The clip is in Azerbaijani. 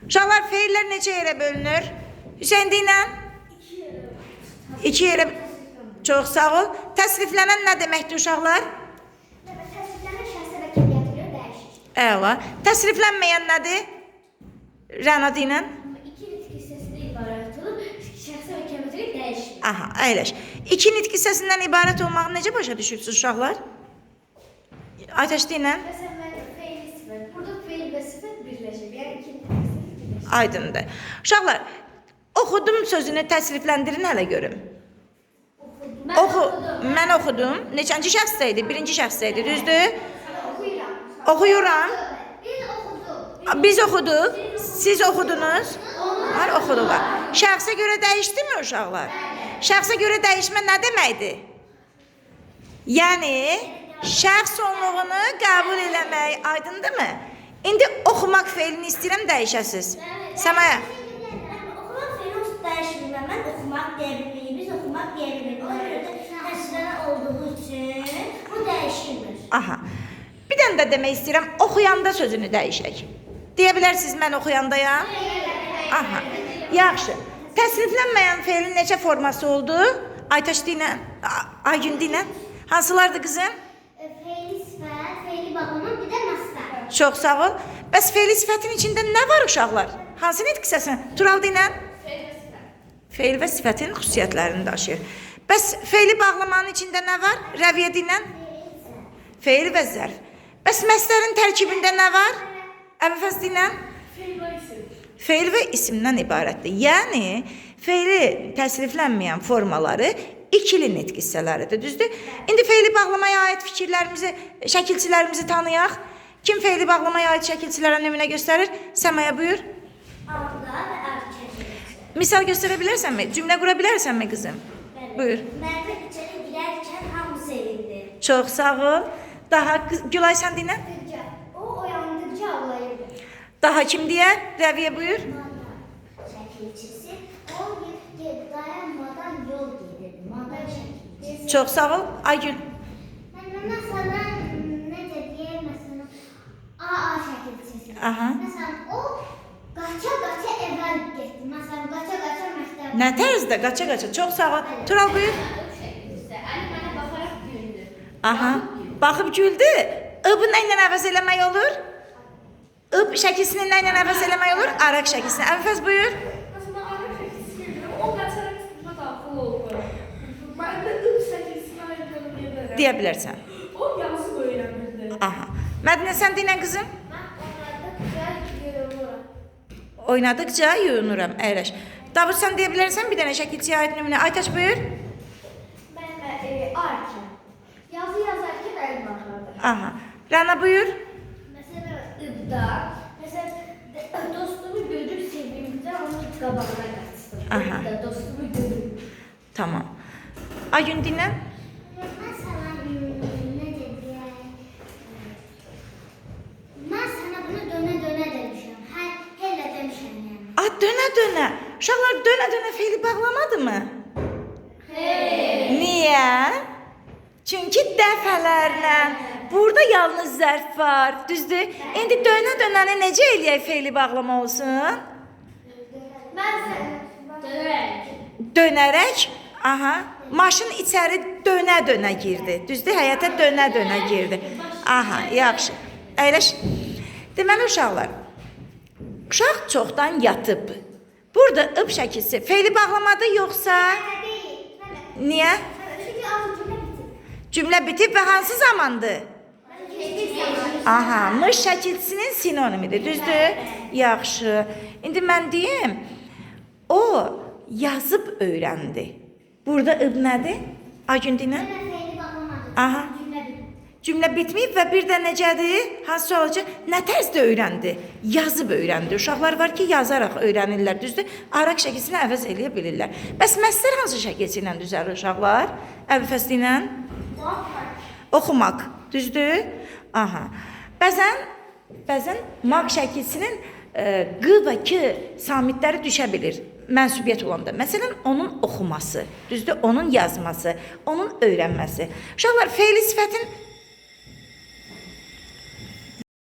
Uşaqlar, feillər neçə yerə bölünür? Hüseyn deyinən? İki yerə. Çox sağ ol. Təsriflənən nə deməkdir uşaqlar? Təsriflənən şəxsə və kəmiyyətə görə dəyişir. Əla. Təsriflənməyən nədir? Rəna deyinən? İki nitq hissəsindən ibarət olub, şəxsə və kəmiyyətə görə dəyişir. Aha, əyləş. İki nitq hissəsindən ibarət olmağı necə başa düşürsünüz uşaqlar? Aytaç deyinən? Məsələn, mən feil sifət. Burada feil və sifət birləşir. Yəni iki nitq hissəsi birləşir. Aydındır. Uşaqlar, oxudum sözünü təsrifləndirin hələ görüm. Mən Oxu, mən oxudum. Neçənci şəxsdə idi? Birinci şəxsdə idi, düzdür? Oxuyuram. Oxuyuram. Biz oxuduq. Biz oxuduq, siz oxudunuz. Onlar oxudular. Şəxsə görə dəyişdimi uşaqlar? Şəxsə görə dəyişmə nə deməkdir? Yəni şəxs onluğunu qəbul eləmək, aydındırmı? İndi oxumaq feilini istəyirəm dəyişəsiz. Səmaya, Oxumaq feili onsuz dəyişmir. Mən oxumaq deyə bilmirik, biz oxumaq deyə bilmirik. Ona görə də təsvirlənən olduğu üçün bu dəyişilmir. Aha. Bir dənə də demək istəyirəm, oxuyanda sözünü dəyişək. Deyə bilərsiniz mən oxuyandayam? Aha. Yaxşı. Təsriflənməyən feilin neçə forması oldu? Aytaç deyinən, Aygün deyinən. Hansılardır qızım? Feili sifət, feili bağlama, bir də məslər. Çox sağ ol. Bəs feili sifətin içində nə var uşaqlar? Hansı nitq hissəsini? Tural deyinən? Feil və sifətin xüsusiyyətlərini daşıyır. Bəs feili bağlamanın içində nə var? Rəviyə deyinən? Feil və zərf. Bəs məslərin tərkibində nə var? Əbülfəz deyinən? Feil və isimdən ibarətdir. Yəni feili təsriflənməyən formaları ikili nitq hissələridir, düzdür? İndi feili bağlamaya aid fikirlərimizi, şəkilçilərimizi tanıyaq. Kim feili bağlamaya aid şəkilçilərə nümunə göstərir? Səmaya buyur. Anda və erkək. Misal göstərə bilərsənmi? Cümlə qura bilərsənmi qızım? Buyur. Mərdə içəri girərkən hamı sevindi. Çox sağ ol. Daha Gülay sən dinlə. O oyandıkca ağlayırdı. Daha kim deyər? Rəviyə buyur. Şəkilçisi o dayanmadan yol gedirdi. Manda şəkilçisi. Çox sağ ol. Aygül. Mən məsələn necə deyək, məsələn AA şəkilçisi. Aha. Məsələn o qaça-qaça evə getdi. Məsələn qaça-qaça məktəbə. Nə tərzdə? Qaça-qaça. Çox sağ ol. Tural buyur. Əli mənə baxaraq güldü. Aha. Baxıb güldü. İb nə ilə əvəz eləmək olur? İb şəkilsini nə ilə əvəz eləmək olur? Araq şəkilsini. Əvəz buyur. Məsələn, araq şəkilsi görürəm, o qaçaraq sinifə daxil oldu. Mən də ıb şəkilsinə aid onu deyə bilərəm. Deyə bilərsən. O yazı öyrənirdi. Aha. Mədinə sən dinlə qızım. Mən oynadıqca yuyunuram. Oynadıqca yuyunuram. Əyləş. Davud sən deyə bilərsən bir dənə şəkilçiyə aid nümunə. Aytaç buyur. Mən arkən. Yazı yazarkən əlim ağrıdı. Aha. Rəna buyur. Məsələn ibda, məsələn dostumu görüb sevindimdə onun qabağına qaçdım. Aha. İbda dostumu görüb. Tamam. Aygün dinlə. Məsələn, necə deyək? Mən sənə bunu dönə-dönə demişəm. Hə, elə demişəm yəni. A dönə-dönə. Uşaqlar dönə-dönə feili bağlamadı mı? Xeyr. Niyə? Çünki dəfələrlə. Burada yalnız zərf var, düzdür? İndi dönə-dönəni necə eləyək feili bağlama olsun? Mən sənə dönərək. Dönərək, aha, maşın içəri dönə-dönə girdi. Düzdür? Həyətə dönə-dönə girdi. Aha, yaxşı. Əyləş. Deməli uşaqlar, uşaq çoxdan yatıb. Burada ıb şəkilsi feili bağlamadı yoxsa? Deyil. Niyə? Çünki az cümlə bitib. Cümlə bitib və hansı zamandır? Aha, mış şəkilçisinin sinonimidir, düzdür? Yaxşı. İndi mən deyim, o yazıb öyrəndi. Burada ıb nədir? Aygün dinlə. Mən feili bağlamadım. Aha. Cümlə bitib. Cümlə bitməyib və bir də necədir? Hansı sual olacaq? Nə tərzdə öyrəndi? Yazıb öyrəndi. Uşaqlar var ki, yazaraq öyrənirlər, düzdür? Araq şəkilsini əvəz eləyə bilirlər. Bəs məslər hansı şəkilçi ilə düzəlir uşaqlar? Əbülfəsli ilə? Oxumaq, düzdür? Aha. Bəzən maq şəkilçisinin q və k samitləri düşə bilir mənsubiyyət olanda. Məsələn, onun oxuması, düzdür? Onun yazması, onun öyrənməsi. Uşaqlar, feili sifətin